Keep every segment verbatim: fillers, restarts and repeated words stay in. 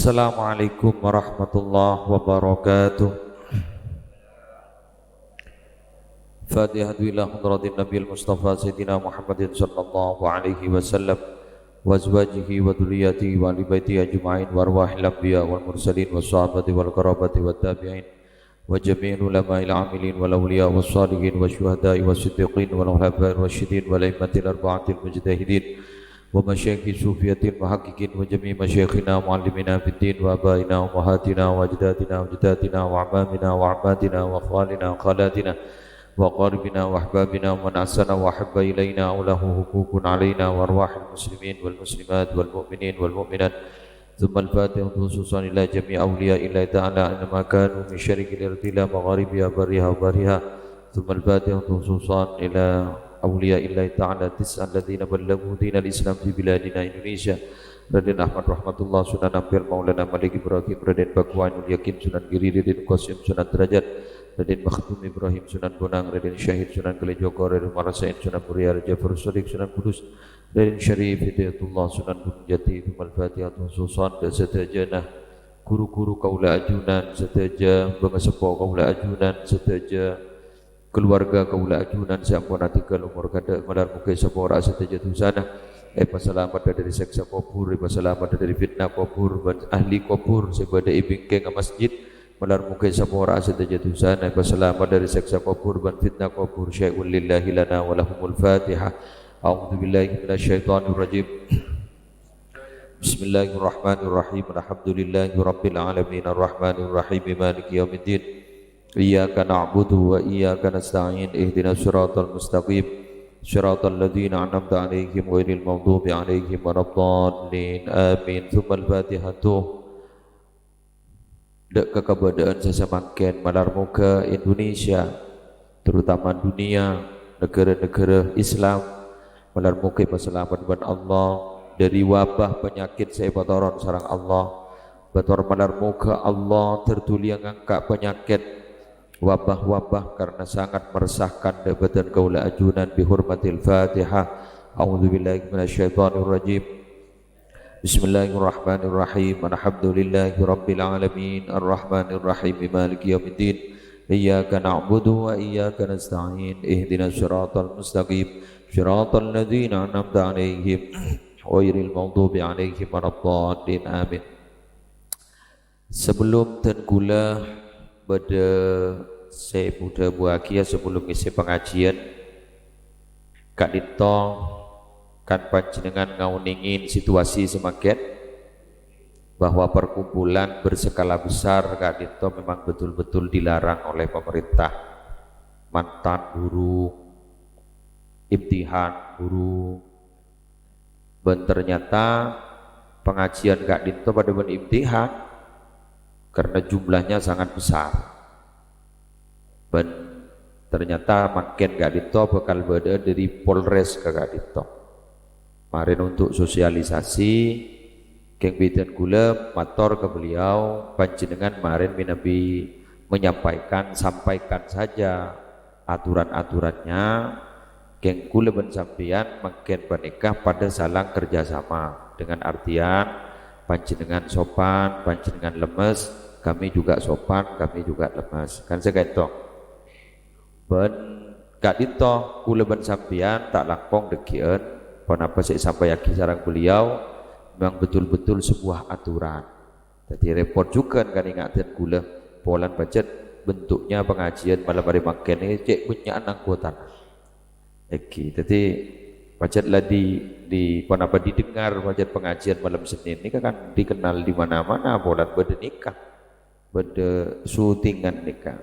Assalamualaikum warahmatullahi wabarakatuh. Fatihatu ila hadratin Nabil Mustafa Sayyidina Muhammadin sallallahu alaihi wasallam, wa azwajihi wa dzurriyyatihi wa ahli baitihi ajma'in, wa arwahil anbiya wal mursalin, wa sahabati wal qarabati wa tabi'in, wa jami'il ulama'il amilin wal awliya was salihin was syuhada'i was siddiqin wal khulafa'ir rasyidin wal a'immatil arba'atil mujtahidin wa masyayikhi sufiyatil muhaqqiqin wa jami'i masyayikhina muallimina fid din wa abaina wa ummahatina wa ajdadina wa jaddatina wa ammamina wa ammatina wa khalina wa khalatina wa qaribina wa ahbabina wa man ahsana wa ahabba ilaina aw lahu huququn alaina wa arwahil muslimin wal muslimat wal mu'minin wal mu'minat. Tsummal Fatihah khususan ila jami'i awliya Illahi ta'ala aina ma kanu min syarqil ardi ila magharibiha barriha wa bahriha. Tsummal Fatihah khususan ila awliya Illahi ta'ala tis'a alladzina ballaghu dinal Islam fi biladina Indonesia. Raden Ahmad Rahmatullah Sunan Ampel Maulana Malik Ibrahim, Raden Paku Ainul Yakin Sunan Giri, Raden Qasim Sunan Derajat, Raden Makhdum Ibrahim Sunan Bonang, Raden Syahid Sunan Kalijogo, Raden Marasain Sunan Muria, Raja Jafar Sodik Sunan Kudus, Raden Syarif Hidayatullah Sunan Gunung Jati, tsummal Fatihah khususan ka sadhâjâna ghuru-ghuru kaulâ ajunan sadhâjâ, bângaseppo kaulâ ajunan sadhâjâ, kaluwarga kaulâ ajunan sè ampon atèngghâl omor ghâdhâ, malar moghâ èsapora'a sadhâjâ dhusana, èpasalamedhâ dhâri sèksa kobhur, èpasalamedhâ dhâri fitnah kobhur bân ahli kobhur sè bâdâ è bingkèngnga masjid, malar moghâ èsapora'a sadhâjâ dhusana, èpasalamedhâ dhâri sèksa kobhur bân fitnah kobhur. Syai'un lillahi lana wa lahumul Fatihah. A'udzubillahi minasyaitonirrajim. Bismillahirrahmanirrahim. Alhamdulillahirabbil alamin. Arrahmanirrahim. Maliki yaumiddin. Iyyaka na'budu wa iyyaka nasta'in. Ihdinas siratal mustaqim. Siratal ladzina an'amta 'alaihim ghairil maghdubi 'alaihim waladdallin. Amin. Tsummal Fatihatu. Dâ' ka kabâdâ'ân sè samangkèn, malar moghâ Indonesia, terutama dunia, naghârâ-naghârâ Islam, malar moghâ èpasalamet bân Allah dhâri wabah panyakèt sè èpatoron sareng Allah. Bâtor malar moghâ Allah terduliyâ ngangka' panyakèt wabah-wabah karena sangat meresahkan dâ' bâdân kaulâ ajunan. Bihurmatil Fatihah. A'udzubillahi minasyaitonirrajim. Bismillahirrahmanirrahim. Alhamdulillahirabbil alamin. Arrahmanirrahim. Maliki yaumiddin. Iyyaka na'budu wa iyyaka nasta'in. Ihdinas siratal mustaqim. Siratal ladzina an'amta 'alaihim ghairil maghdubi 'alaihim waladdallin. Amin. Sabellun dhân kaulâ bâdâ sè bhudhâbuwâghiyâ sabellun ngèssè pangajiân, ka'dinto kan panjhennengngan ngaonèngè situasi samangkèn, bahwa perkumpulan berskala besar ka'dinto memang betul-betul dilarang oleh pemerintah. Mantan buru, imtihan buru, Bân ternyata pangajiân ka'dinto padâ bân imtihan, karena jumlahnya sangat besar. Bân ternyata mangkèn ka'dinto bhâkal bâdâ dhâri Polres ka ka'dinto. Marèn untuk sosialisasi, kèng bidhân kaulâ mator ka beliau, panjhennengngan marèn mènabi menyampaikan, sampaikan saja aturan-aturannya, kèng kaulâ bân sampèyan mangkèn panèka padâ salang kerja sama, dengan artian panjhennengngan sopan, panjhennengngan lemmes, kami juga sopan, kami juga lemmes. Kan saka'dinto. Bân ka'dinto kaulâ bân sampèyan ta' langkong dhâggi'ân ponapa sè èsampayaghi sareng beliau memang betul-betul sebuah aturan. Dhâddhi rèpot jhughân kan ènga' dhân kaulâ, polana pajhât bentuknya pengajian malam hari mangkèn nèka cè' bânnya'an anggotana. Èngghi, dhâddhi pajhât la di, di ponapa didengar pajhât pengajian malam Senin nèka kan dikenal di mana-mana, polana bâdâ nèka, bâdâ syutingan nèka.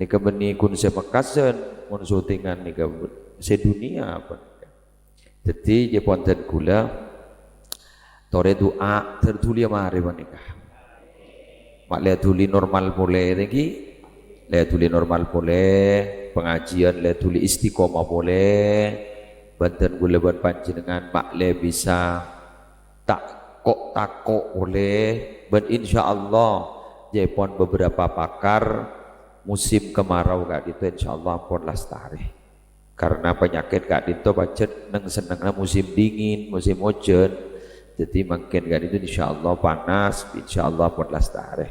Nèka bânnè ghun sè Mekkasân, mon syutingan nèka sè dunia apa nèka. Dhâddhi, jhâ' ponten kaulâ, torè du'a, dhâr dhuli marè panèka. Ma' lè dhuli normal polè nèka, lè dhuli normal polè, pengajian lè dhuli istiqomah polè, bân dhân kaulâ bân panjhennengngan ma' lè bisa ta' ko'-tako' polè, bân insyaallah, jhâ' pon beberapa pakar musim kemarau ka'dinto insyaallah ampon lastarè. Karena panyakèt ka'dinto pajhât neng-sennengnga musim dingin, musim ojhân. Dhâddhi mangkèn ka'dinto insyaallah panas, insyaallah pon lastarè.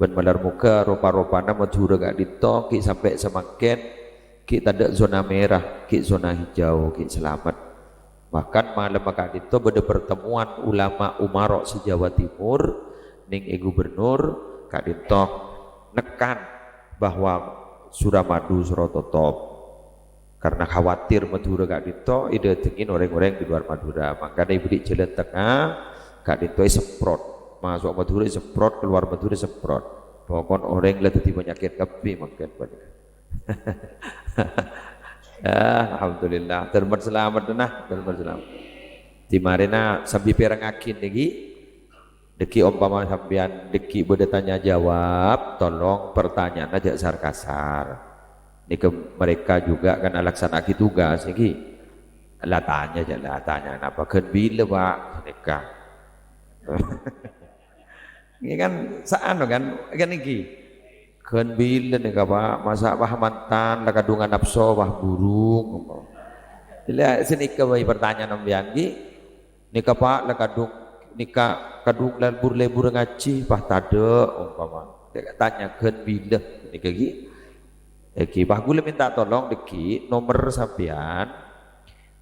Bân malar moghâ ropa-ropana Madhurâ ka'dinto ghi' sampè' samangkèn ghi' tadâ' zona merah, ghi' zona hijau, ghi' salamet. Bahkan malemma ka'dinto bâdâ pertemuan ulama umaro' se-Jawa Timur neng è gubernur ka'dinto nekan bahwa Suramadu soro totop. Karena khawatir Madhurâ ka'dinto èdâtengngè orèng-orèng di luar Madura. Mangkana èberri' jhâlân tengnga, ka'dinto èsemprot. Maso' Madhurâ èsemprot, keluar Madhurâ èsemprot. Pokon orèng la dhâddhi panyakèt kabbhi mangkèn panèka. Ah, alhamdulillah. Termat selamat, nah. Termat selamat. Di marèna sambi pèrengngaghi nèkè. Dâgghi' ompama sampèyan dâgghi' bâdâ tanya jawab, tolong pertanyaanna jhâ' sar-kasar. Nèka mereka juga kan alaksana'aghi tugas, nèkè. La tanya jhâ' la tanya, "Napa ghân bilâ, Pak?" Nèka. Ini kan sa'ano kan, kan nèkè. "Ghân bilâ nèka, Pak? Masa' pas mantan la kadhungan napso, pas burung." Ila sanèka bhâi pertanyaan sampèyan, ghi. Nèka, Pak, la kadhung, nèka kadhung lebur-lebur ngajhi, pas tadâ', ompama. Tanya, "Ghân bilâ?" Nèka ghi. Èghi, pas ghulâ mènta tolong dâgghi' nomer sampèyan,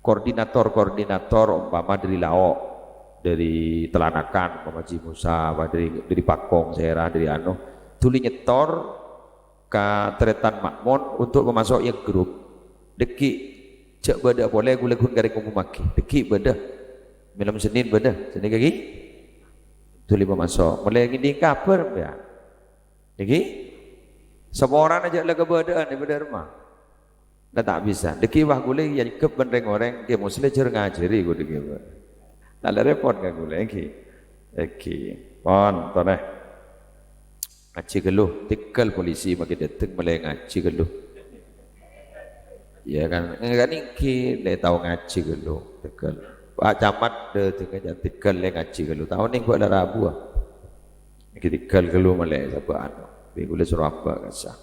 koordinator-koordinator, ompama dâri Lao', dâri Telanakan, ompama Haji Musa, apa dâri, dâri Pakong, Sèra, dâri anu, dhuli nyètor, ka tarètan ma'mun untuk mamaso'è grup. Dâgghi' jhâ' bâdâ polè ghulâ ghun karè ngumummaghi. Dâgghi' bâdâ. Malem Sennèn bâdâ. Sennèn kaghi. Dhuli pamaso'. Molaè ngèdhing kabhâr, ya. Dâgghi'. Saporana jhâ' la kabâdâ'ân, ya, bâdâ rèma. La ta' bisa. Dâgghi' wah ghulâ èangghep bân rèng-orèng, Kè Musleh jhâr ngajhâri, ghu dâgghi', Pak. La la rèpot ka ghulâ, èghi. Èghi. Pon, torè. Ngajhi ghâllu, tèghâl polisi makkè dâteng molaè ngajhi ghâllu. Iyâ kan, kan ènggi lè tao ngajhi ghâllu, tèghâl. Pak Camat dâtengnga jhâ' tèghâl lè ngajhi ghâllu. Tao nèng bâ' la rabuwâ. Ènggi tèghâl ghâllu molaè sabâ' anu. Bi' ghulâ soro amba' kassa.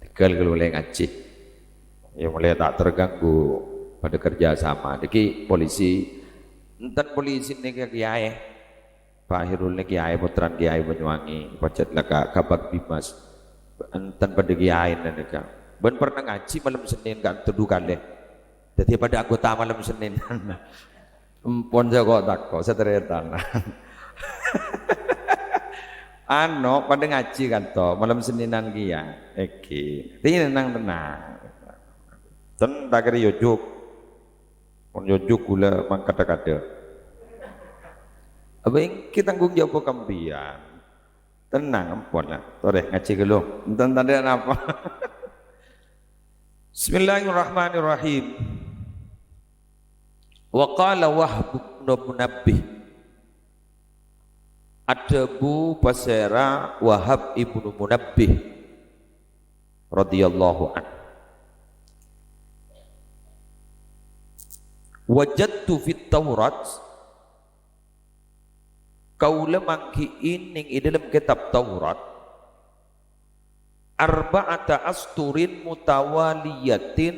Tèghâl ghâllu molaè ngajhi. Iyâ molaè ta' terganggu padâ kerja sama. Nèkè polisi, enten polisi nèkè kiyaè. Pak Khairul nèkè kiyaè, pottrana Kiyaè Banyuwangi, pajhât la ka Kabag Bimas. Enten padâ kiyaèna nèka. Bân pernah ngajhi malem Sennèn ka'dinto du kalè. Dhâddhi padâ anggota malem Sennèn. Empon sè ko'-tako', satarètan. Ano, padâ ngajhi ka'dinto, malem Sennènan kèya. Èghi. Tenang, tenang. Ten, ta' kèra yojhuk. Mon yojhuk ghulâ mangkadhâ-kadhâ. Apa ènggi tanggung jawab sampèyan? Tenang, empon la. Torè ngajhi ghâllu. Enten tadâ' napa. Bismillahirrahmanirrahim. Wa qala Wahb bin Munabbih. Adhâbu pasèra Wahab ibnu Munabbih radhiyallahu anhu. Wajadtu fit Taurat, kaulâ mangghi'i nèng è dâlem kètab Taurat, arba'ata asturin mutawaliyatin,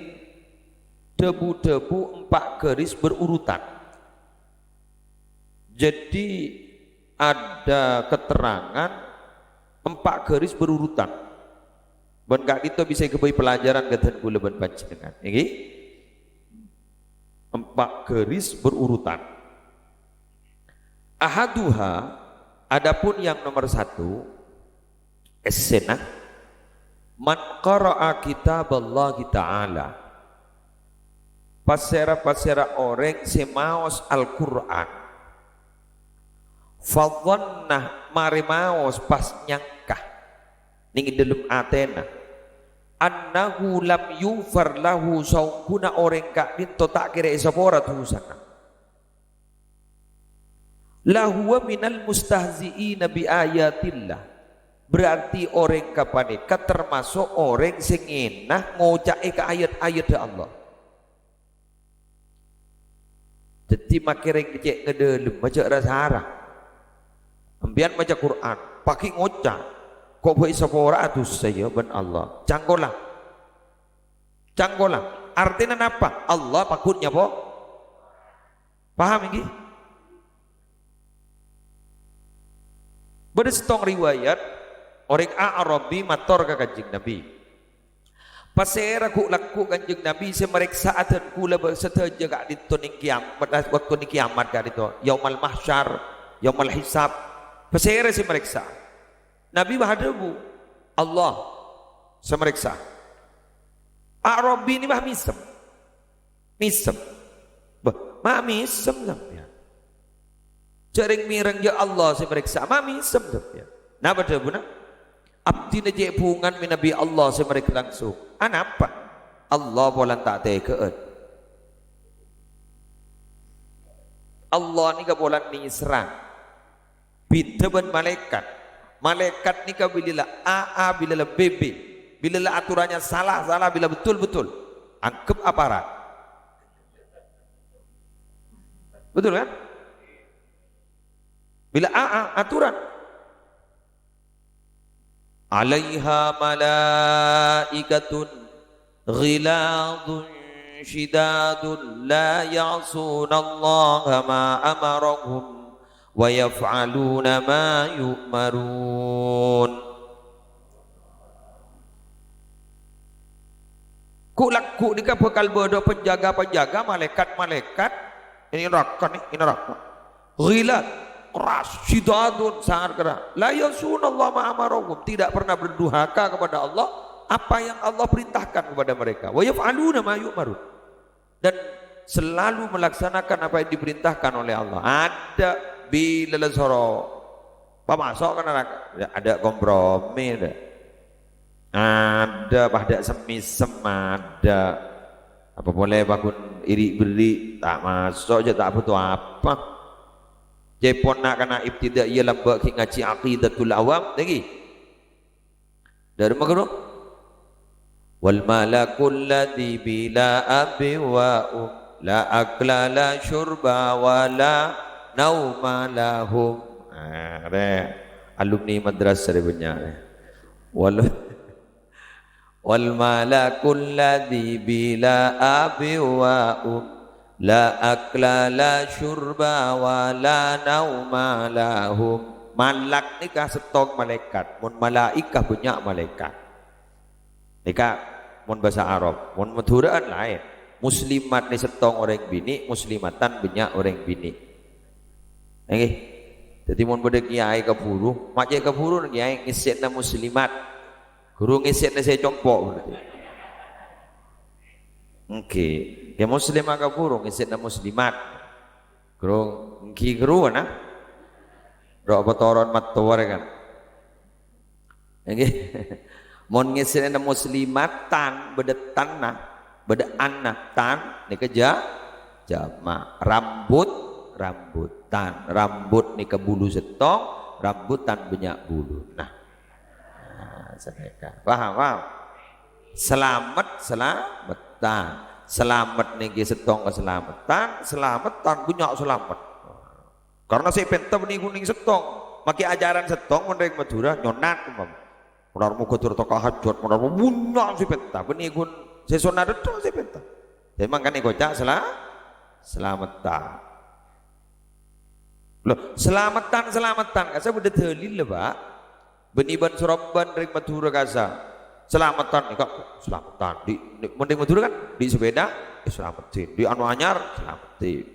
dhâbu-dhâbu empa' garis berurutan. Jadi, ada keterangan empa' garis berurutan. Bân ka'dinto bisa èghâbây pelajaran ka dân kaulâ bân panjhennengngan. Ènggi? Empa' garis berurutan. Ahaduha, adapun yang nomor satu, essèna, man qara'a kitaballahi ta'ala. Pasèra-pasèra orèng sè maos Al-Qur'an, fadhanna, marè maos pas nyangka nèng è dâlem atèna, annahu lam yughfar lahu, saongghuna orèng ka'dinto ta' kèra èsapora dhusana. Lahuwa minal mustahzi'ina bi ayatillah. Berarti orèng kapanèka termaso' orèng sè ngèna ngoca'è ka ayat-ayatta Allah. Dhâddhi makè rèng cè' ngèdâlem, jhâ' ra-sara. Sampèyan maca Qur'an, paghi' ngoca', "Ko' bhâi sapora'a dhusa, yâ, bân Allah." Cangkola. Cangkola. Artèna napa? Allah pagghun nyapo. Paham ènggi? Bâdâ sèttong riwayat, orèng A'rabi mator ka Kanjeng Nabi, "Pasèra ghu'-lagghu' Kanjeng Nabi sè marèksa adân kaulâ bân sadhâjâ ka'dinto neng kiyam-, bâkto neng kiyamat ka'dinto, Yaumal Mahsyar, Yaumal Hisab? Pasèra sè marèksa?" Nabi bâ adhâbu, "Allah sè marèksa." A'rabi nèka bâ mèsem. Mèsem. Bâh, ma' mèsem sampèyan. Jhâ' rèng-mèrèng, "Ya Allah sè marèksa." Ma' mèsem sampèyan. Napa dhâbuna? "Abdhina cè' bhungan mènabi Allah sè marèksa langsung." Anapa? Allah polana ta' tegghâ'ân. Allah nèka polana nèserra. Bhidhâ bân malaèkat. Malaèkat nèka bilâ la A A, bilâ la B B. Bilâ la aturannya salah, salah. Bilâ betul, betul. Anggep aparat. Betul, kan? Bilâ A A, aturan. "Alaiha malaikatun ghilazun syidadun la ya'sunallaha ma amarahum wa yaf'aluna ma yu'marun." Ghu'-lagghu' nèka bhâkal bâdâ panjâgâ-panjâgâ, malaèkat-malaèkat, ini neraka nih, ini neraka. Ghilaz, keras, syidadun, sangat keras. La ya'sunallaha ma amarahum, tidak pernah berdurhaka kepada Allah, apa yang Allah perintahkan kepada mereka. Wa yaf'aluna ma yu'marun. Dan selalu melaksanakan apa yang diperintahkan oleh Allah. Adâ' bilâ la soro pamaso' ka naraka. Adâ' kompromi, adâ'. Adâ' padâ semmèsem, adâ'. Apa polè paggun iri-beri, ta' maso', jhâ' ta' bhuto apa. Ca'èpon na'-kana' ibtidaiyah lambâ' ghi' ngajhi Aqidatul Awam, nèka. Dâri ma' ghuru? "Wal malakul ladzi bila abi wa um, la akla la syurba wa la nauma lahum." Ah, rè. Alumni madrasah rè bânnya', rè. Wal Wal malakul ladzi bila abi wa um, la akla la syurba wa la nauma lahum. Malak nèka sèttong malaèkat, mon malaikah bânnya' malaèkat. Nèka mon bhâsa Arab, mon Madhurâ'ân laèn. Muslimat nè sèttong orèng binè', muslimatan bânnya' orèng binè'. Èngghi. Dhâddhi mon bâdâ kèyaè kabhuru, ma' cè' kabhuru kèyaè ngèssèna muslimat. Ghuru ngèssèna sè compo' berarti. Èngghi, ya muslimah kabhuru ngèssèna muslimat. Ghuru, èngghi ghuru na. Ro' apa toron mattowa kan. Èngghi. Mon ngèssèna muslimatan, bâdâ tanna, bâdâ anna, tan, nèka ja-, jama'. Rambut, rambutan. Rambut nèka bulu sèttong, rambutan bânnya' bulu. Nah. Nah, sanèka. Paham, paham? Salamet, salametan. Salamet nèka sèttong kasalametan, salametan bânnya' salamet. Karna sè èpènta bânnè ghun nèng sèttong. Makè ajaran sèttong mon rèng Madhurâ nyonnat, umpama. Mon arè moghâ dhâr tèka hajat, mon arè bânnya' sè èpènta. Bânnè ghun sè sonnat dhâddhâ sè èpènta. Dhâddhi mangkana èkoca' sala-, salametan. Loh, salametan, salametan. Kassa' bâdâ dalil la, Pak. Bânnè bân-sorobân rèng Madhurâ kassa'. Salametan, nèka, salametan. Dhi', dhi', mon rèng Madhurâ kan, dhi' sepèda, eh, salameddhin. Dhi' anu anyar, salameddhin.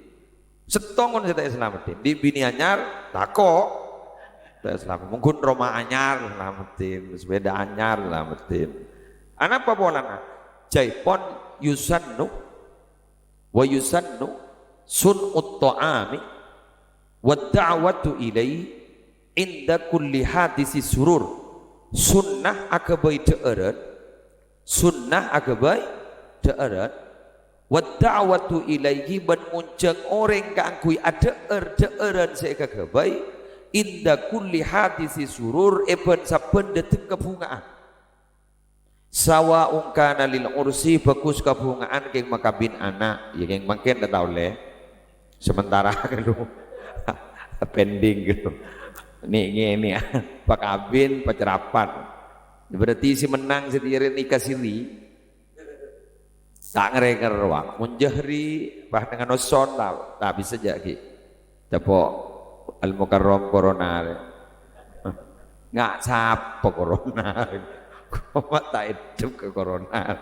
Sèttong mon sè ta' èsalameddhin. Dhi' binè anyar, tako'. Ta' èsalameddhin. Mon ghun roma anyar, salameddhin. Sepèda anyar, salameddhin. Anapa polana? Ca'èpon yusannu Wa yusannu sun'ut ta'ami wa da'watu ilaihi inda kulli hadisi surur. Sunnah aghâbây dhâ'ârân, sunnah aghâbây dhâ'ârân, wa da'watu ilaihi bân ngonjhâng orèng kaangghuy adhâ'âr dhâ'ârân sè èkaghâbây, inda kulli hadisi surur, è bân-sabbhân dâteng kabhunga'an. Sawa'un kana lil ursi, bhâghus kabhunga'an kèng makabin ana', ya kèng mangkèn ta' ollè. Sementara ghâllu. Pending ghâllu. Nè', nè', nè', pakabin, pacarapan. Berarti sè mennang sè tèyarè nikah siri. Ta' ngèrèngèr rowa. Mon jahri, pas dengan oson ta', ta' bisa jâ' ghi'. Capo' Al-Mukarram Corona rè. Nga' sapa corona? Koma ta' eddhep ka corona.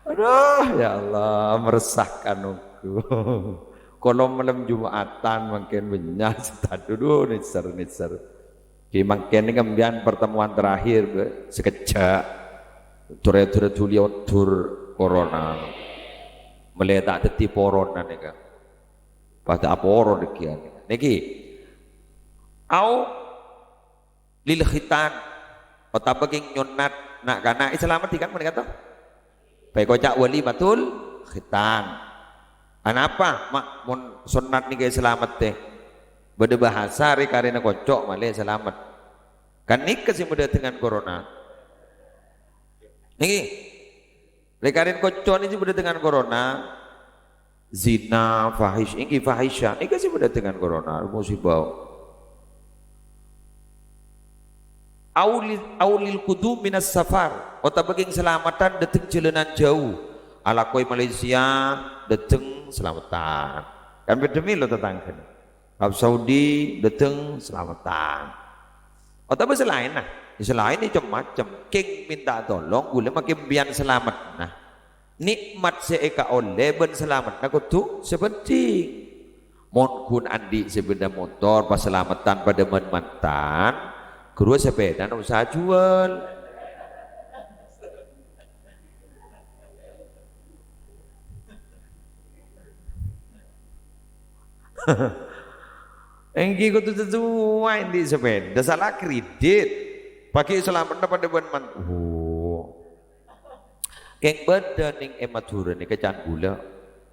Aduh, ya Allah, meresahkan aku. Kalau malam Jumatan mangkèn bânnya' sè tadhu, duh, nèser-nèser. Di mangkèn ini kan pertemuan terakhir, Be, sakejjhâ'. Dure-dure dhuli odur corona. Mele ta' dhâddhi porona nèka. Padâ aporo nèki. Nèki. Au lil khitan, otabâ kèng nyonnat na'-kana' èsalameddhi kan, panèka to? Pèkoca' walimatul khitan. Anapa, ma', mon sonnat nèka èsalameddhi? Bâdâ bhâsa rè-karèna kocco' malè salamet. Kan nèka sè madâtengan corona. Nèki. Rè-karèna kocco' nèka sè madâtengan corona, zina, fahish, ènggi fahisha, nèka sè madâtengan corona, musibah. Aulil, aulil qudum minas safar, otabâ kèng salameddhân dâteng jhâlânan jhâu. Alako è Malaysia, dâteng salameddhân. Kan bâdâ mèlo tatangghâna. Arab Saudi, dâteng salameddhân. Otabâ sè laènna, sè laèn cem-macem. Kèng mènta tolong, ghulâ makè bi'ân salameddhâna. Nè'mat sè èkaollè bân salameddhâna kodhu sabhânding. Mon ghun andi' sepeda motor pas salameddhân padâ bân mantan, ghâruwa sepedana usaha juwâl. Ènggi kodhu sesuai andi' sepeda, sala kredit. Paghi' salameddhâ padâ bân man-, oh. Kèng bâdâ nèng è Madhurâ nèka can ghulâ.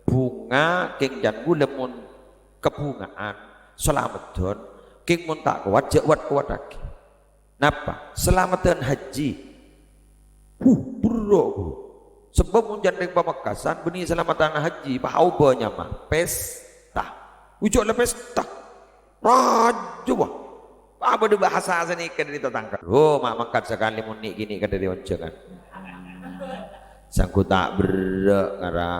Bhunga kèng can ghulâ mon kabhunga'an, salameddhân. Kèng mon ta' kowat, jhâ' wat-kowattaghi. Napa? Salameddhân haji. Huh, berrâ', Bro. Sabâb mon can rèng Pamekasan bânnè salameddhân haji, paobâ nyama, pesta. Ojhâ' la pesta. Rajâ, wah. Apa bâdâ bhâsa sanèka dâri tatangghâ? Oh, ma' mangkat sakalè mon nè'-kènè' ka dâri onjhângan. Sangghu ta' berrâ', ngara.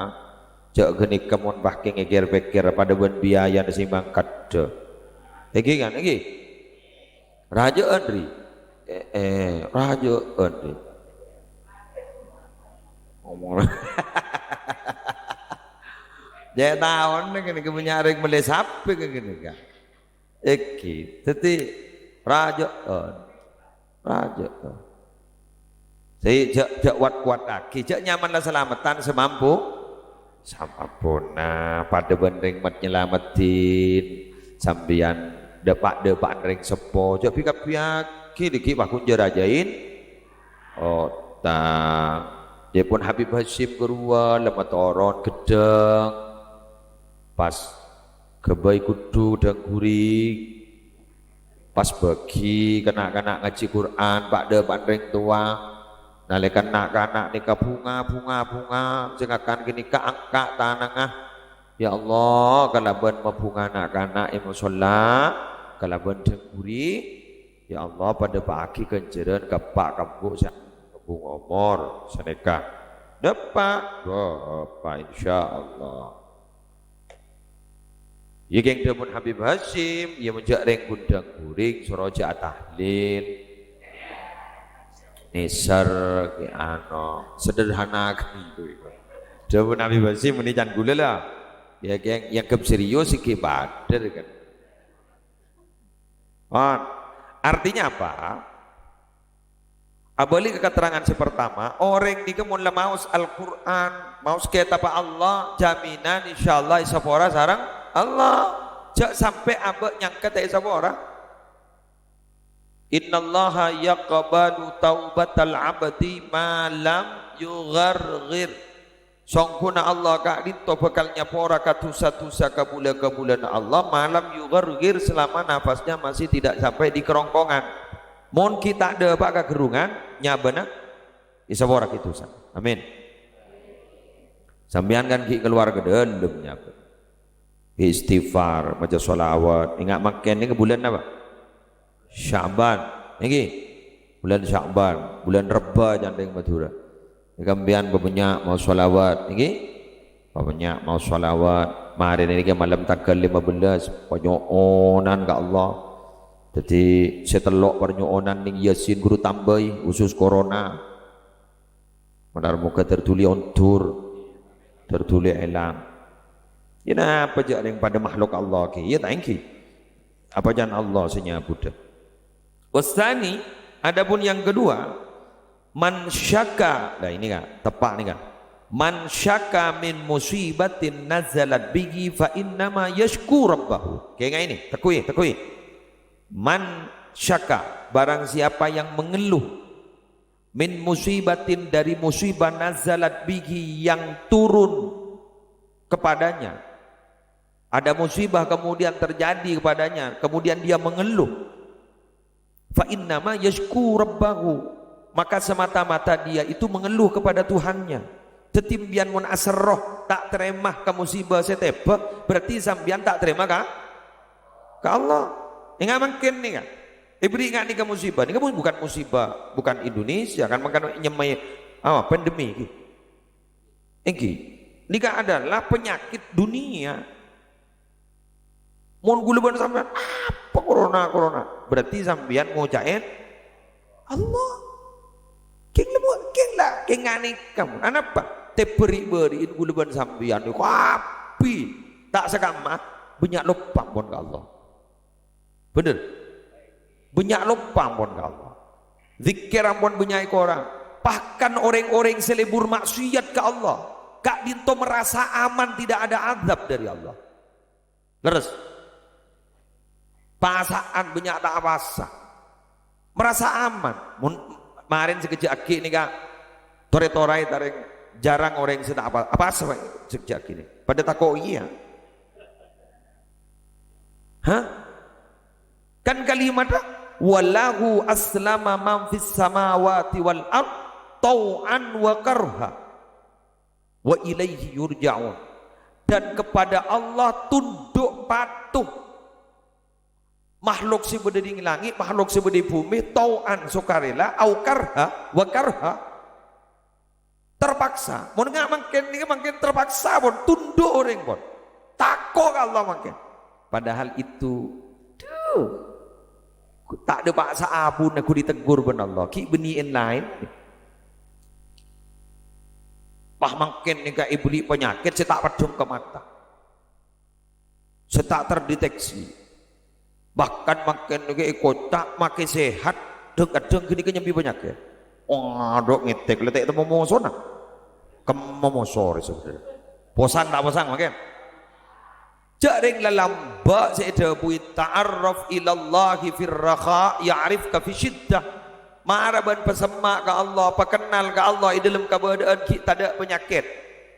Jhâ' ghânèka mon paghi' ngèkèr-pèkèr padâ bân biayana sè mangkaddhâ. Ènggi kan, ènggi? Rajâ'ân, Ri. Eh, eh, rajâ'ân, Ri. Ngomong. Jhâ' taon ghânèka bânnya' rèng mellè sapè ghânèka. Ènggi, dhâddhi rajâ'ân. Rajâ'ân. Sè jhâ', jhâ' wat-kowattaghi, jhâ' nyaman la salameddhân samampo. Samampona, padâ bân rèng mat-, nyalameddhin. Sampèyan dâpa'-dâpa'an rèng seppo, jhâ' bi-kabbhiyaghi, dhiggi' paghun jhâ' rajâin. Otang. Dhâpon Habib Hasyim ghâruwa, la matoron ghedhâng. Pas ghâbây ghuddhu dhâng ghuring. Pas bâgi ka na'-kana' ngajhi Qur'an, pa'-dâpa'an rèng towa. Nalèkana na'-kana' nèka bhunga, bhunga, bhunga, sè ngakan ghânèka angka' tanangnga. Ya Allah, kalabân mabhunga na'-kana' è mosolla, kalabân dhâng ghuring, ya Allah, padâpa'aghi ghânjhârân ka eppa' ka embu' sè bhunga omor sanèka. Dâpa', dâpa', insyaallah. Iyâ, kèng dhâbuna Habib Hasyim, iyâ, mon jhâ' rèng ghun dhâng ghuring, soro jhâ' atahlil. Nèser, kè ano, sederhana kan. Dhâbuna Habib Hasyim, mènè can ghulâ la. Iyâ, kèng, èangghep serius, ghi' bâdâr kan. Pon. Artinya apa? Abâli ka katerrangan sè partama, orèng nèka mon la maos Al-Qur'an, maos kètabbhâ Allah, jaminan insyaallah èsapora sareng Allah. Jhâ' sampè' abâ' nyangka ta' èsapora. "Innallaha yaqbalu taubatal abdi ma lam yugharghir." Songghuna Allah ka'dinto bhâkal nyapora ka dhusa-dhusa kabulâ-kabulâna Allah, ma lam yugharghir, selama nafasnya masih tidak sampai di kerongkongan. Mon ghi' ta' dâpa' ka ghârrungan, nyabâna èsapora ghi' dhusa. Amin. Sampèyan kan ghi' kalowar ka dâlem nyabâ. Istighfar, maca shalawat. Enga' mangkèn nèka bulân apa? Sya'ban. Nèka, bulân Sya'ban, bulân Rebbâ can rèng Madhurâ. Nèka sampèyan pabânnya' maos shalawat, nèka. Pabânnya' maos shalawat. Marèna nèka malem tangghâl lèma bellâs, panyo'onan ka Allah. Dhâddhi sè tello' parnyo'onan neng Yasin ghuru tambâi, khusus corona. Moghâ-moghâ tardhuli ondur, tardhuli èlang. Yâ napa jhâ' rèng padâ makhluk Allah ghi? Yâ ta' ènggi. Apa can Allah sè nyabudhâ? Wasani, adapun yang kedua, man syaka, lah ini kan, tepak nih kan. Man syaka min musibatin nazalat bihi fa innama yashku rabbahu. Kayak ini, tekui, tekui. Man syaka, barang siapa yang mengeluh, min musibatin, dari musibah, nazalat bihi, yang turun kepadanya. Ada musibah kemudian terjadi kepadanya, kemudian dia mengeluh. Fa innama yashku rabbahu, maka semata-mata dia itu mengeluh kepada Tuhannya. Dhâddhi sampèyan mon aserro ta' tarèma ka musibah sè tèbâ, berarti sampèyan ta' tarèma ka, ka Allah. Enga' mangkèn nèka. Èbâri' nga' nèka musibah. Nèka bu-, bukan musibah, bukan Indonesia kan, mangkana nyamaè apa, pandemi ghi. Ènggi, nèka adalah penyakit dunia. Mon ghulâ bân sampèyan, "Apa corona, corona?" Berarti sampèyan ngoca'è Allah. Kèng lemo-, kèng la, kèng nganèka mon. Anapa? Tèbâri'-bâri'in ghulâ bân sampèyan nèko kabbhi. Ta' sakamma, bânnya' loppa ampon ka Allah. Bhender? Bânnya' loppa ampon ka Allah. Zikir ampon bânnya' èkorang. Bahkan orèng-orèng sè lebur maksiat ka Allah, ka'dinto merasa aman, tidak ada azab dari Allah. Lerres? Pasa'an bânnya' ta' apasa. Merasa aman. Mon marèn sakejjhâ' aghi' nèka torè-torè tarèng jarang orèng sè ta' apa, apasa, Pak, sakejjhâ' aghi' nèka. Padâ tako' iyâ. Hah? Kan kalimatnya, "Walahu aslama man fis samawati wal ard tau'an wa karha." Wa ilaihi yurja'un. Dan kepada Allah tunduk patuh makhluk sè bâdâ è langngè', makhluk sè bâdâ è bhumè, tau'an, sukarela, au karha, wa karha, terpaksa. Mon nga' mangkèn nèka mangkèn terpaksa pon, tunduk orèng pon. Tako' ka Allah mangkèn. Padahal itu, duh, ta' dâpa' saabuna ghu ditegur bân Allah. Ghi' bânnè laèn. Pas mangkèn nèka èbâli' panyakèt sè ta' peddhung ka mata. Sè ta' terdeteksi. Bahkan mangkèn nèka èkoca' makè sehat, dhâng-kadhâng ghânèka nyambi panyakèt. Waduh, ngètèk lè ta' ètemmo mosona. Kemma moso rè saudara. Posang ta' posang mangkèn? Jhâ' rèng lalambâ' sè èdhâbuwi, "Ta'arraf ilallahi fir rakha, ya'rifka fi syiddah." Mara bân pasemma' ka Allah, pakennal ka Allah è dâlem kabâdâ'ân ghi' tadâ' panyakèt,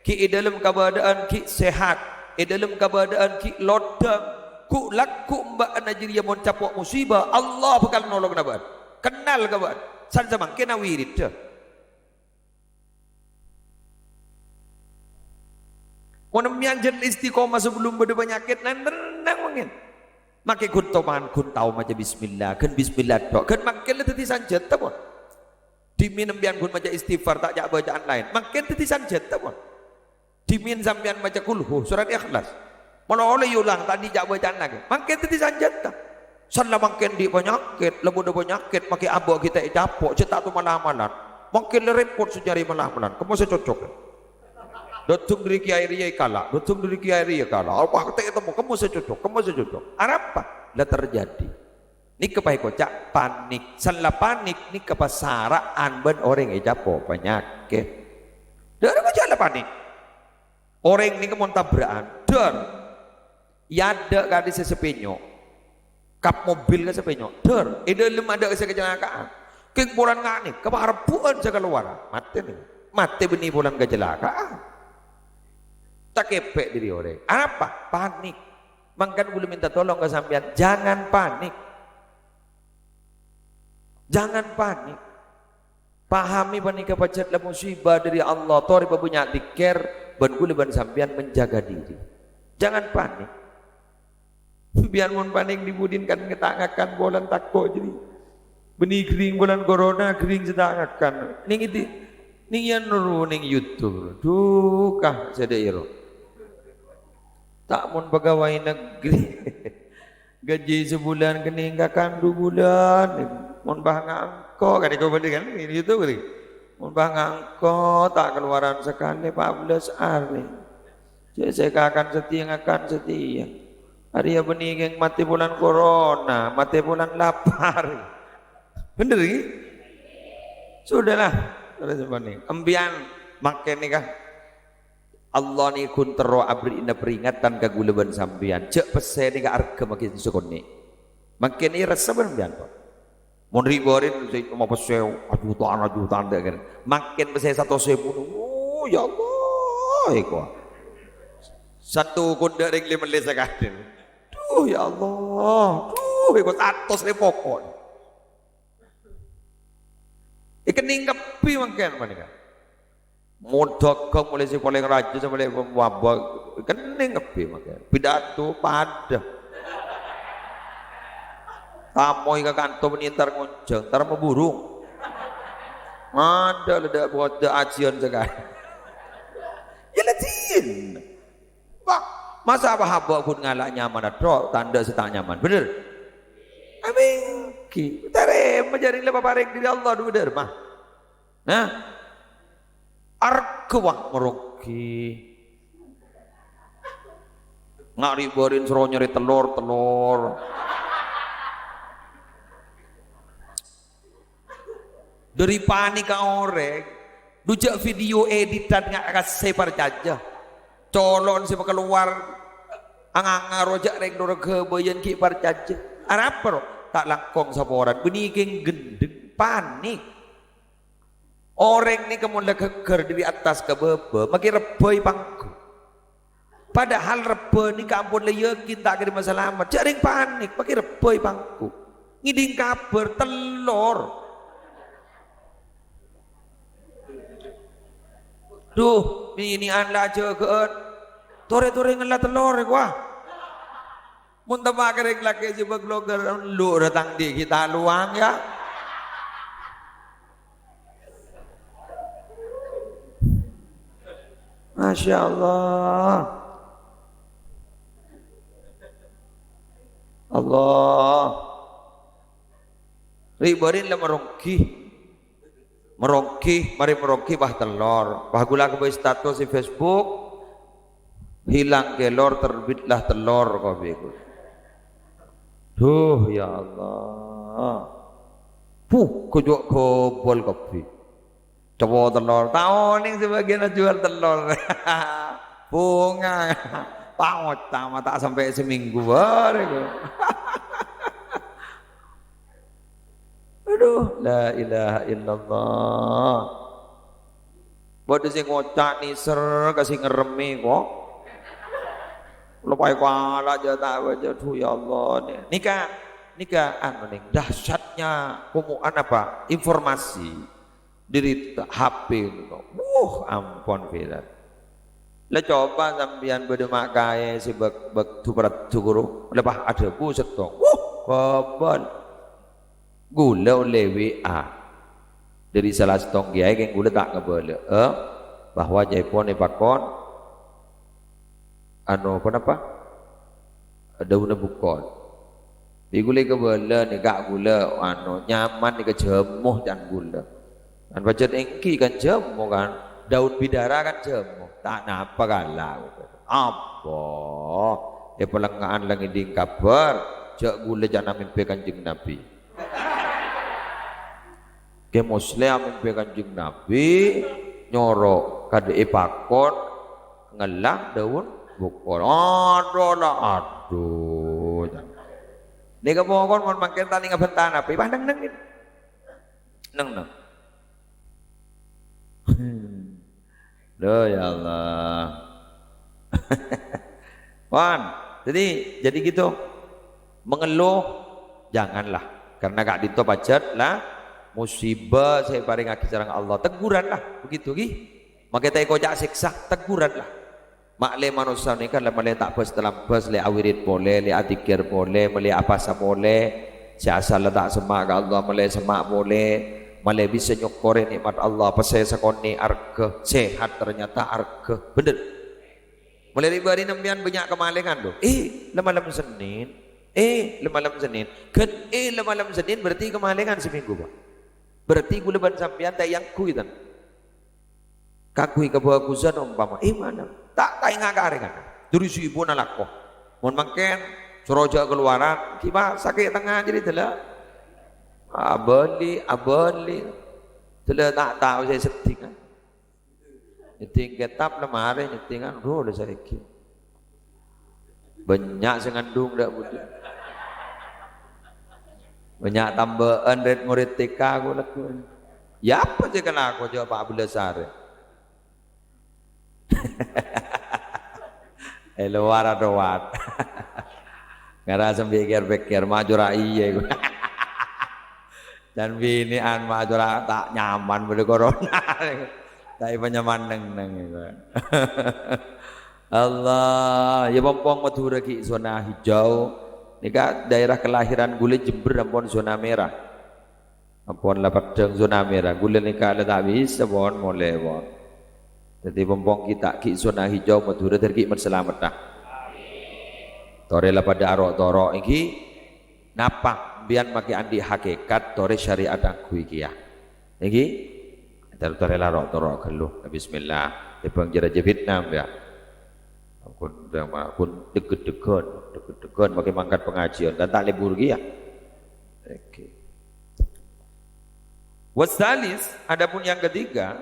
ghi' è dâlem kabâdâ'ân ghi' sehat, è dâlem kabâdâ'ân ghi' lodhâng. Ghu'-lagghu' bâ'na jârèya mon capo' musibah, Allah bhâkal nolonga bâ'na. Kennal ka bâ'na. San samangkèn awiriddhâ. Mon sampèyan jhân istiqomah sabellun bâdâ panyakèt, nang-, nang-, mangkèn. Makè ghun toman, ghun tao maca bismillah, ghân bismillah tok, ghân mangkèn la dhâddhi sanjhâta, pon. Dhimèn sampèyan ghun maca istighfar, ta' ca'-bâca'an laèn, mangkèn dhâddhi sanjhâta, pon. Dhimèn sampèyan maca kulhu, surat Ikhlas. Malolo èolang, ta' andi' ca'-bâca'an lagi. Mangkèn dhâddhi sanjhâta. San la mangkèn andi' panyakèt, la bâdâ panyakèt, makè abâ' ghi' ta' ècapo', jhâ' ta' tomala-malan. Mangkèn la rèpot sè nyarè mala-malan. Kemma sè cocok. Dâteng dâri kiyaè rèya èkala', dâteng dâri kiyaè rèya èkala'. Apa ta' ètemmo, kemma sè cocok, kemma sè cocok. Arapa? La terjadi. Nèka pas èkoca' panik. San la panik, nèka pasara'an bân orèng ècapo' panyakèt. Dâ' remma jhâ' la panik. Orèng nèka mon tabra'an, dâr. Èadâ' ka dissa' sè pènyo'. Kap mobil ka sè pènyo', dâr. È dâlem adâ' sè kacelakaan. Kèng polana nganèka, kaparebbu'ân sè kalowara. Matè nèka. Matè bânnè polana kacelakaan. Takèpè' dâri orèng. Apa? Panik. Mangkana ghulâ mènta tolong ka sampèyan, jangan panik. Jangan panik. Pahami panèka pajhât la musibah dâri Allah, torè pabânnya' dhikkèr, bân ghulâ bân sampèyan menjaga diri. Jangan panik. Sampèyan mon panik dhi-budhina kan ta' ngakan polana tako' jârèya. Bânnè ghâring polana corona, ghâring sè ta' ngakan. Nèng indi', nèng iyâ noro' nèng YouTube. Duka sè dâ' iyâ ro. Ta' mon pegawai negeri. Gaji sabulân kennèng kakan du bulân. Mon bâ' ngangko', kan èko bâli kan, ini itu bâli. Mon bâ' ngangko' ta' kalowaran sakalè pa' bellâs arè. Jhâ' sè kakan satèya, ngakan satèya. Arèya bânnè kèng matè polana korona, matè polana lapar. Bhender, ghi? Sudahlah, terros bânnè. Empèyan mangkèn nèka. Allah nèko ghun terro aberri'na peringatan ka kaulâ bân sampèyan. Jhâ' pèssè nèka arghâ maghi sakonè'. Mangkèn èrassa bân sampèyan, Pak. Mon ri'-bâri'na sè coma pèssè ajuta'an-ajuta'an ta' kèra. Mangkèn pèssè satos èbu. Oh, ya Allah, èko. Satu konḍâ' rèng lè-mellè sakadhâng. Duh, ya Allah. Duh, èko satos lè pokok. Èkennèng kabbhi mangkèn panèka. Mon dhâghâng molaè sè palèng rajâ sampè' wabah, èkennèng kabbhi mangkèn. Pidato padâ. Tamoy ka kanto bânnè entar ngonjhâng, entar maburung. Adâ' la dâ' bâdâ ajiyân sakalè. Ya, la jin. Wah, masa apa haba' ghun ngala' nyamana tok, tandhâ sè ta' nyaman, bhender? Amènggi, tarèma jhârèng la paparèng dhâri Allah, du bhender, mah. Nah, arghâ, wah, maronggi. Nga' ri'-bâri'na soro nyarè tellor, tellor. Dhâri panèka orèng, du jhâ' video editan nga' ka sè parcajâ. Colo'na sè makalowar, anganga rowa jhâ' rèng-, rèng ghâbâyân ghi' parcajâ. Arapa, ro? Ta' langkong saporana, bânnè kèng ghendheng, panèk. Orèng nèka mon la ghâggâr dhâri attas ka bâbâ, makè rebbhâi pangghun. Padahal rebbhâ nèka ampon la yakin ta' kèrèma salamet. Jhâ' rèng panèk, makè rebbhâi pangghun. Ngèdhing kabhâr tellor. Duh, mènè'an la ajâgâ'ân. Torè-torè ngella tellor, èkowa. Mon temma' ka rèng lakè' sè bâk logar, lu' ra tang dhi' ghi' ta' lowang, ya. Masya Allah. Allah. Ri'-bâri'na la maronggi. Maronggi, marè maronggi, wah, tellor. Wah, ghulâ aghâbây status è Facebook, "Hilang kelor, terbitlah telur," kopi iku. Duh, ya Allah. Puh, kejok gobol kopi. Cowo tellor. Ta' onèng sabâgiyân ajhuwâl tellor. Bhunga. Paoca ma' ta' sampè' samènggu bârâ iku. Aduh, la ilaha illallah. Bâdâ sè ngoca' nèser ka sè ngerremmè, kok. Loppaè kala' jhâ' ta' bâca, duh, ya Allah, nè-, nèka, nèka, anu, nèng, dahsyatnya komo-, apa, informasi. Dhâri ta-, H P ngono. Wuh, ampon viral. La coba sampèyan bâdâ ma' kaè sè bâk-, bâk-, du-, paraddu ghuru. La pas adhâbu sèttong. Wuh, bâbâl. Ghulâ ollè W A. Dhâri sala sèttong kèyaè kèng ghulâ ta' ngabâlâ'â bahwa ca'èpon èpakon anu, ponapa? Dâunna bukol. Bi' ghulâ èkabâlâ nèka ghulâ, anu, nyaman nèka jhâmo can ghulâ. Kan pajhât èngghi kan jhâmo kan, daun bidara kan jhâmo. Ta' napa kala. Apa? Èpalengnga'an la ngèdhing kabhâr, jhâ' ghulâ ca'na mèmpè Kanjeng Nabi. Kè Musleh amèmpè Kanjeng Nabi, nyoro kadhi èpakon, ngella dâun bukol. Adhu la adhu. Nèka pokon mon mangkèn ta' nèng abhânta napa, pas neng-neng. Neng-neng. Duh, ya Allah. Wan, jadi, jadi gitu. Mengeluh, janganlah. Karena ka'dinto pajhât la musibah sè èparèngaghi sareng Allah. Teguranlah, begitu, ghi. Makè ta' èkoca' sèksa, teguranlah. Ma'lè manossa nèka la malè ta' bâs-talambâs, lè awirid polè, lè adzikir polè, malè apasa polè. Sè asal la ta' semma' ka Allah, malè semma' polè. Malè bisa nyokkorè nè'mat Allah, pèssè sakonè' arghâ, sehat ternyata arghâ. Bhender. Malè ri'-bâri'na sampèyan bânnya' kamalèngan, lo. Eh, la malem Sennèn. Eh, la malem Senin. Ghân, eh, la malem Senin berarti kemalingan seminggu, Pak. Berarti kaulâ bân sampèyan ta' èangghuy, ten. Kaangghuy kabhâghusân ompama. Eh, mana? Ta' kaènga' ka arè, kan. Duri sibuk nalako. Mon mangkèn, soro jhâ' kalowaran, ghi, Pak, sakè' tengnga jârèya dâlâ. Abâli, abâli. Dâlâ ta' tao sè seddhi, kan. Nyeddhing kètab la marè nyeddhingan, roh, la saèghi. Bânnya' sè ngandung dâ' budi. Bânnya' tambâ'ân red-mored T K aku lagghu'. Ya apa sè kalako jhâ' pa' bellâs arè. Eh, lowar adowat. Ngara sambi kèr-pèkkèr, ma' jhâ' ra iyâ iku. Can binè'an ma' jhâ' ra ta' nyaman bâdâ corona. Ta' èpanyaman neng-neng. Allah, ya pompong Madhurâ ghi' zona hijau. Nèka daerah kelahiran kaulâ Jember ampon zona merah. Ampon la peddhâng zona merah. Kaulâ nèka la ta' bisa pon molè pon. Dhâddhi pompong kita ghi' zona hijau Madhurâ dâr ghi' masalametta. Torè la padâ aro'-toro' ènggi. Napa? Sampèyan makè andi' hakikat, torè syariat angghuy kèya. Ènggi? Tor-, torè la ro-, toro' ghâllu. Bismillah. Tèmbhâng jârâ jâ fitnah, ya. Kun, kun deg-degan, deg-degan makè mangkat pengajian, kan ta' lebur kèya. Oke. Wasalis, adapun yang ketiga,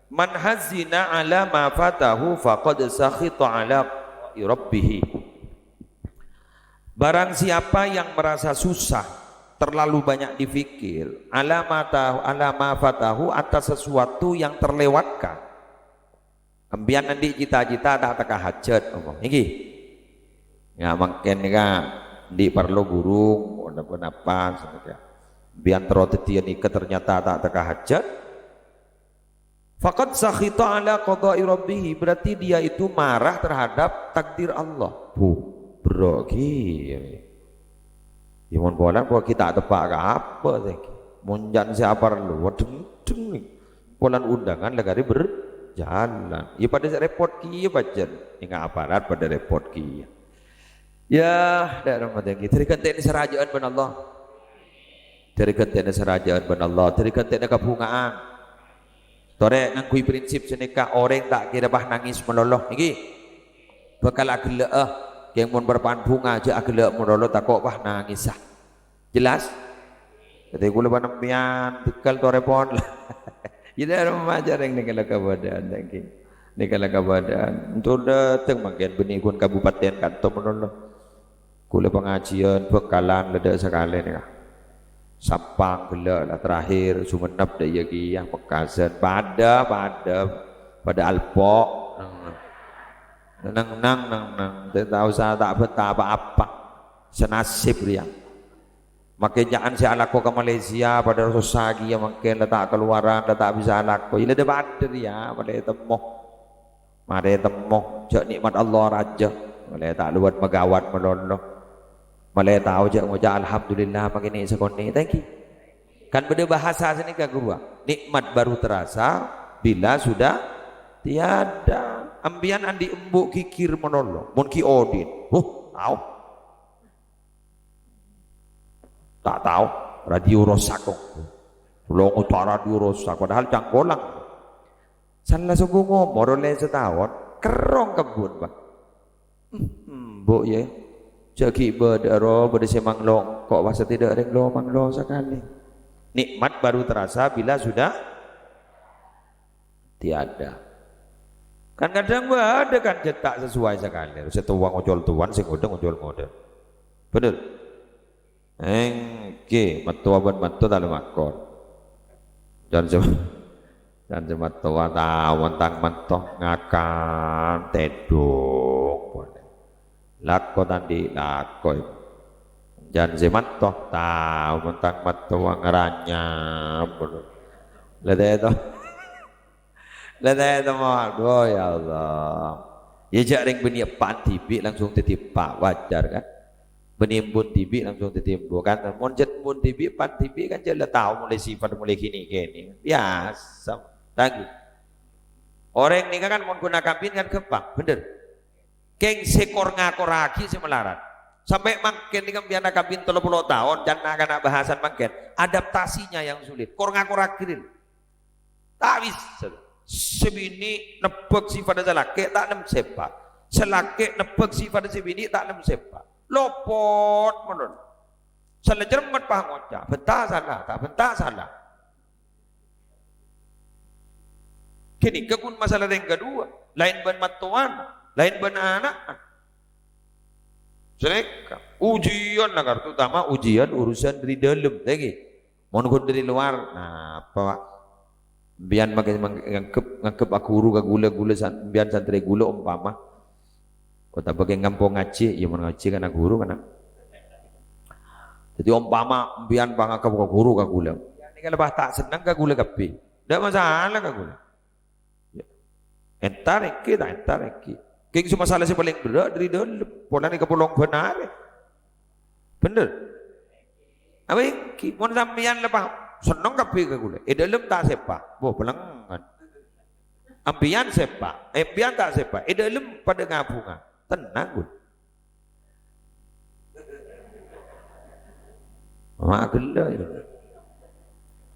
man hazina ala ma fatahu faqad sakhita ala rabbih. Barang siapa yang merasa susah, terlalu banyak dipikir, ala ma ta-, ala ma fatahu, atas sesuatu yang terlewatkan. Sampèyan andi' cita-cita ta' tekka hajat, omong. Ènggi. Ya, mangkèn nèka, andi' parlo burung, napa-napa, sampèyan terro dhâddhiyâ nèka ternyata ta' tekka hajat. Faqad sakhita ala qada'i rabbih, berarti dia itu marah terhadap takdir Allah. Bu, berrâ' kèya. Ya, mon polana, kok ghi' ta' teppa' ka apa, tènggi. Mon jhâ' sè aparlo, wah, deng-deng. Polana undangan la karè berjalan. Ya, padâ sè repot kèya, pajhât. Ènga' aparat padâ repot kèya. Ya, dâ' remma tènggi. Dâri ghântèna sè rajâ'ân bân Allah. Dâri ghântèna sè rajâ'ân bân Allah. Dâri ghântèna kabhunga'an. Torè ngangghuy prinsip sanèka, orèng ta' kèra pas nangès malolo, ènggi. Bhâkal aghellâ'â, kèng mon parappa'na bhunga, jhâ' aghellâ' malolo, tako' pas nangèsa. Jelas? Dhâddhi kaulâ panèmpèyan, tegal torè pon. Iyâ, dâ' remma jhâ' rèng nèka la kabâdâ'ân, ènggi. Nèka la kabâdâ'ân. Entar dâteng mangkèn bânnè ghun kabupaten kanto malolo. Kaulâ pangajiân Bhângkalan la dâ' sakalè nèka. Sampang ghellâ' la terakhir, Sumenep dâ' iyâ kèya, Mekkasân. Padâ, padâ, padâ alpo'. Neng, neng, neng, neng, neng. Ta' osa ta' bhânta pa-apa. Sanasib rèya. Makè jhâ'ân sè alako ka Malaysia, padâ sossa kèya mangkèn la ta' kalowaran, la ta' bisa alako. Iyâ la dâ' padâ rèya, malè temmo. Marè temmo, jhâ' nè'mat Allah rajâ. Malè ta' lowat maghâbây malolo. Malè tao jhâ' ngoca' alhamdulillah makè nè' sakonè'. Thank you. Kan bâdâ bahasa sanèka, ghuruwâ. Nikmat baru terasa bila sudah tiada. Sampèyan andi' embu' ghighir malolo. Mon ghi' odi'na. Huh, tao. Ta' tao. Radio rosak kok. Lo ngoca' radio rosak. Padahal cangkolang. Sala sobung omor ollè sataon, kerrong kebbhun, Pak. Hmm, Bu, yâ. Jhâ' ghi' bâdâ ro, bâdâ sè manglo engko', pas satèdâ' rèng lo manglo sakalè. Nikmat baru terasa bila sudah tiada. Kan kadhâng bâdâ kan jhâ' ta' sesuai sakalè. Sè towa ngocol towan, sè ngodâ ngocol ngodâ. Bhender? Èngghi, mattowa bân matto talè makon. Can sè, can sè mattowa tao mentang matto ngakan tèdung polè. Lako ta' andi' lako. Can sè matto tao mentang mattowa ngaranyam polè. Lha tèdung. Lha, ta-, temmo, aduh, ya Allah. Yâ, jhâ' rèng bânnè eppa'na dhibi' langsung dhâddhi eppa', wajar, kan? Bânnè embun dhibi' langsung dhâddhi embu', kan? Mon jhât embun dhibi', eppa'na dhibi', kan, jhâ' la tao molaè sifat molaè ghini-ghini. Biyasa. Tangghi. Orèng nèka, kan, mon ghun akabin, kan, ghâmpang, bhender. Kèng sè kor-ngakorraghi sè malarat. Sampè' mangkèn nèka sampèyan akabin tello polo taon, can na'-kana' bahasan mangkèn. Adaptasinya yang sulit. Kor-ngakor akhirnya. Ta' bisa. Sè binè' nebbhâk sèpadhâ sè lakè', ta' nem sèpa'. Sè lakè' nebbhâk sèpadhâ sè binè', ta' nem sèpa'. Lopot malolo. Sala cermet pas ngoca', bânta sala, ta' bânta sala. Ghânèka ghun masalah yang kedua, laèn bân mattowan, laèn bân ana'na. Sanèka, ujian, nah, terutama ujian urusan dari dalam, lagi. Mon ghun dari luar, napa, Pak? Sampèyan makè mang-, nganggep, nganggep aghuru ka ghulâ, ghulâ san-, sampèyan santrè ghulâ ompama. Kok ta' bâkal ngampo ngajhi, ya mon ngajhi kan aghuru kan. Dhâddhi ompama sampèyan panganggep aghuru ka ghulâ. Sampèyan nèka la pas ta' senneng ka ghulâ kabbhi. Ndak masalah ka ghulâ. Ya. Entar ènggi, ta' entar ènggi. Kèng sè masalah sè palèng berrâ' dhâri dhâlem, polana kapolong bân arè. Bhender? Apa ènggi? Mon sampèyan la paham, senneng kabbhi ka ghulâ. È dhâlem ta' sèpa', bo, bâlengngan. Sampèyan sèpa', eh, sampèyan ta' sèpa', è dhâlem padâ ngabunga. Tennang, ghun. Ma' ghellâ', ya.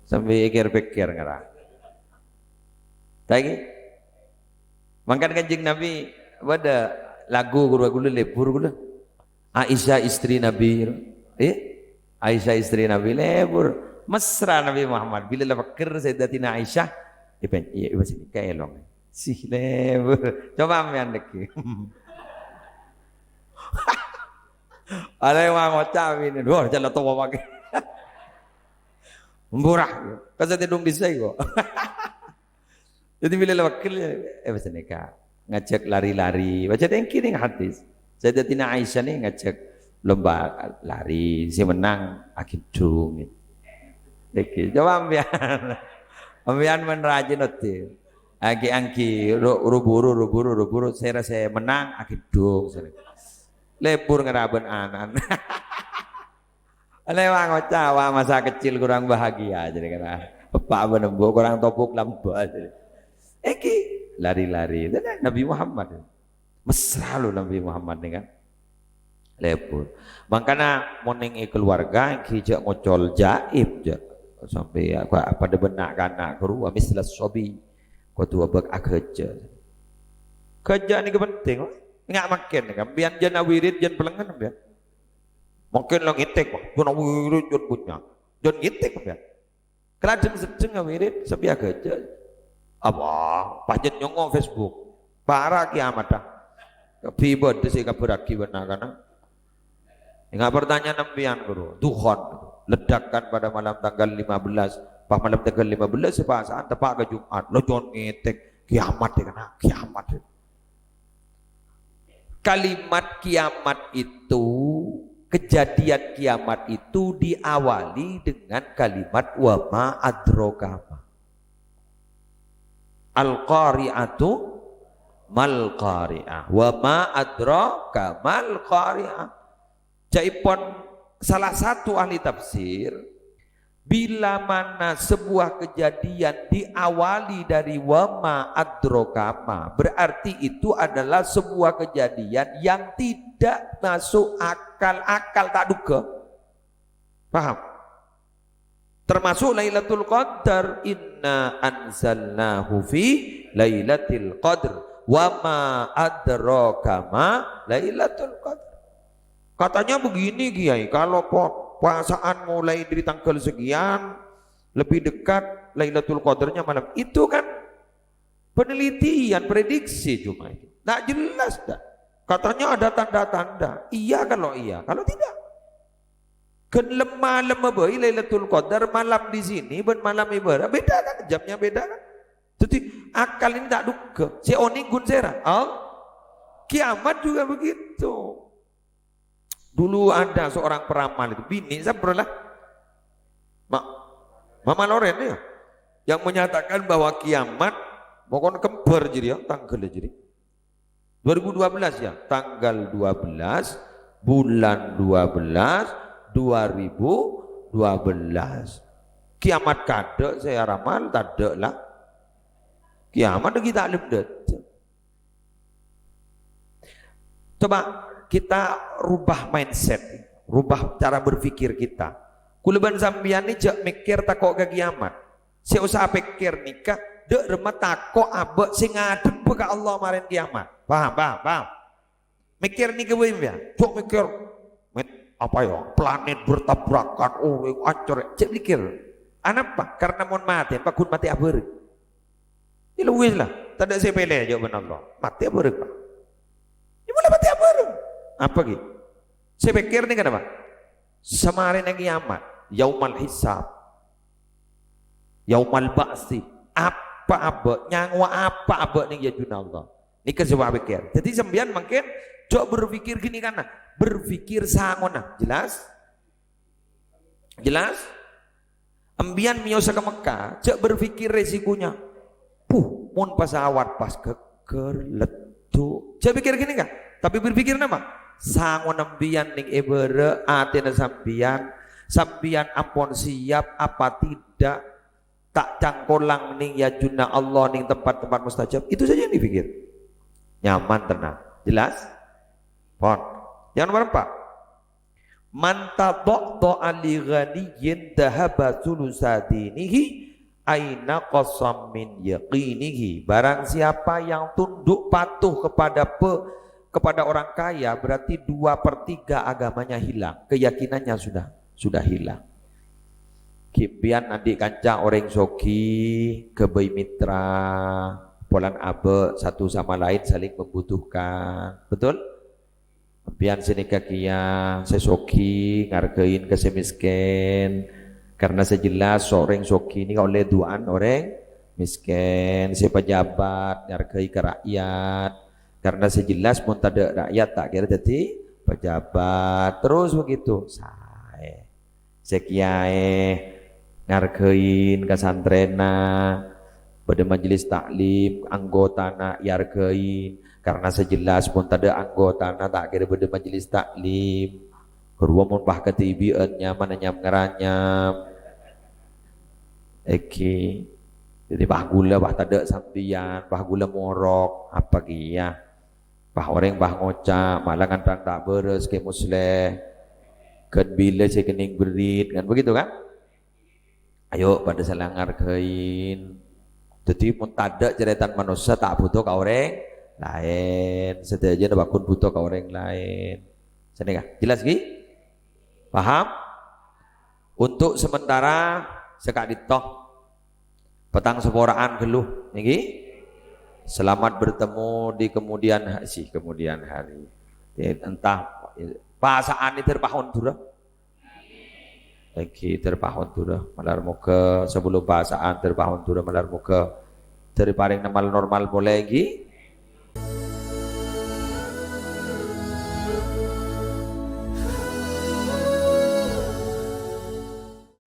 Sampè' kèr-pèkkèr ngara. Saiki, mangkana Kanjeng Nabi bâdâ lagu ghuru ghulâ lebur ghulâ. Aisyah istri Nabi. Eh? Aisyah istri Nabi lebur. Mesra Nabi Muhammad. Bilâ la pegghel Sayyidatina Aisyah, èpèn-, iyâ, èpèn sini kaèlong. Sih, lebur. Coba sampèyan lagi. Alè ma' ngoca' binè. Wah, jhâlâ towa paghi. Mburâ. Ka sè tèdung dissa kok. Dhâddhi bilâ la pegghel, eh, pas nèka ngajhâk lari-lari. Bâca tèngki nèng hadis. Sayyidatina Aisyah nèng ngajhâk lomba lari, sè mennang aghindhung. Iki, coba sampèyan. Sampèyan men rajin oddhi. Anggi-anggi ro-, ro-buru, ro-buru, ro-buru, sèra sè mennang aghindhung. Lebur ngara bân ana'na. Lewat ngoca', "Wah, masa kecil kurang bahagia," jârèya kan. "Eppa' bân embu' kurang topuk lamba," jârèya. Iki lari-lari. Itu kan Nabi Muhammad. Mesra lo Nabi Muhammad nèka. Lebur. Mangkana mon nèng è keluarga, ènggi jhâ' ngocol jaim, jhâ'. Sampè' ya, gua padâ bân na'-kana' ghâruwa, mislas sobi. Kodhu abâk aghâjâ. Ghâjâ nèka penting, Pak. Nga' mangkèn nèka, sampèyan jân awirid, jân pelengngen, sampèyan. Mangkèn la ngètèk, Pak. Jân awirid, jân bunnya. Jân ngètèk, sampèyan. Kalajeng seddheng awirid, sampèyan ghâjâ. Apa? Pas jân nyongngo' Facebook. Para' kiamat, ah. Kabbhi bâdâ sè èkabhârraghi bân na'-kana'. Enggak pertanyaan sampèyan, Guru. Dukhon. Ledakan pada malam tanggal lima belas. Pas malam tanggal lima belas, sè pasa'an teppa' ka Jumat. Lo jân ngètèk. Kiamat, ya, kena. Kiamat. Kalimat kiamat itu, kejadian kiamat itu diawali dengan kalimat, "Wa ma adraka ma." Al-qari'atu mal qari'ah. Wa ma adraka mal qari'ah. Ca'èpon salah satu ahli tafsir, bila mana sebuah kejadian diawali dari "wa ma adraka ma", berarti itu adalah sebuah kejadian yang tidak masuk akal, akal ta' duga. Paham? Termasuk Lailatul Qadar, "Inna anzalnahu fi Lailatul Qadr, wa ma adraka ma Lailatul Qadr." Katanya begini, Kiai, kalau po-, puasaan mulai dari tanggal sekian, lebih dekat Lailatul Qadarnya malam. Itu kan penelitian, prediksi cuma itu. Nggak jelas, dah. Katanya ada tanda-tanda. Iya kalau iya, kalau tidak. Kan lem-, malemma bhâi Lailatul Qadar, malam di sini, bân malam è bârâ'. Beda kan? Jamnya beda kan? Jadi, akal ini tak duga. Sè onèng ghun sèra. Al-, kiamat juga begitu. Dulu ada seorang peramal itu, binè' sabbhâr la. Ma-, Mama Loren ya, yang menyatakan bahwa kiamat, pokoknya kembar jadi ya, tanggal jadi. Dua ribu dua belas ya, tanggal dua belas, bulan dua belas, dua ribu dua belas. Kiamat kadâ' sè ramal tadâ' la. Kiamat lagi tak lem dâteng. Coba, Kita rubah mindset, rubah cara berpikir kita. Kaulâ bân sampèyan nè jhâ' mèkkèr tako' ka kiamat. Sè osa pèkkèr nèka, dâ' remma tako' abâ' sè ngadhebbhâ ka Allah marèn kiamat. Paham, paham, paham? Mèkkèr nèka bhâi, ya. Jhâ' mèkkèr, "Met, apa ya? Planet bertabrakan, orèng ancor." Jhâ' mèkkèr. Anapa? Karena mon matè, paggun matè abhâreng. Iyâ luwes la, tadâ' sè pèlè jhâ' bân Allah. Matè abhâreng, Pak. Iyâ mula matè abhâreng. Apa ghi? Sè pèkkèr nèka napa? Samarèna kiamat, yaumal hisab, yaumal ba'si. Apa abâ', nyangowa apa abâ' nèng è ajunanna Allah? Nèka sè pèkkèr. Dhâddhi sampèyan mangkèn jhâ' berpikir gini kana, berpikir sangona. Jelas? Jelas? Empèyan mèyosa ka Mekka, jhâ' berpikir resikonya. Puh, mon pesawat pas ghâgghâr, leddhu'. Jhâ' pèkkèr gini, kan? Tapè berpikir napa? Sangon empèyan nèng è bârâ', atèna sampèyan, sampèyan ampon siap apa tidak, ta' cangkolang nèng è ajunanna Allah, nèng tempat-tempat mustajab. Itu saja yang dipikir. Nyaman, tenang. Jelas? Pon. Yang nomor empat. "Man tadha'dha'a li ghaniyyin dhahaba thulutsa dinihi, aina qasam min yaqinihi." Barang siapa yang tunduk patuh kepada pe-, kepada orang kaya, berarti dua per tiga agamanya hilang, keyakinannya sudah, sudah hilang. Ghi' empèyan andi' kanca orèng soghi, ghâbây mitra, polana abâ' satu sama lain saling membutuhkan. Betul? Empèyan sè nèka kèya, sè soghi ngarghâi ka sè mèskèn, karna sè jelas orèng soghi nèka ollè du'âna orèng mèskèn, sè pejabat ngarghâi ka ra'yat, karna sè jelas mon tadâ' ra'yat ta' kèra dhâddhi pejabat, terus begitu, saè. Sè kèyaè ngarghâi kasantrèna, bâdâ majelis taklim, anggotana èarghâi, karna sè jelas mon tadâ' anggotana ta' kèra bâdâ majelis taklim. Rowa mon pas katèbi'ân nyaman nyam-ngaranyam. Èngghi. Dhâddhi pas ghulâ pas tadâ' sampèyan, pas ghulâ morok, apa kèya? Pas orèng pas ngoca', malah kantang ta' bârâs Kè Musleh. Ghân bilâ sè kennèng berrit, kan begitu, kan? Ayo, padâ saling ngarghâi. Dhâddhi, mon tadâ' carètana manossa, ta' bhuto ka orèng laèn. Sadhâjâna paggun bhuto ka orèng laèn. Sanèka, jelas, ghi? Paham? Untuk sementara, saka'dinto. Petang saporaan ghâllu, ngghi? Selamat bertemu di kemudian ha-, sih, kemudian hari. Ya, entah, pasa'an nèka dhâri pahon dura. Èngghi, dhâri pahon dura. Malar moghâ sebelum pasa'an dhâri pahon dura, malar moghâ dhâri parèng normal-normal polè, ngghi?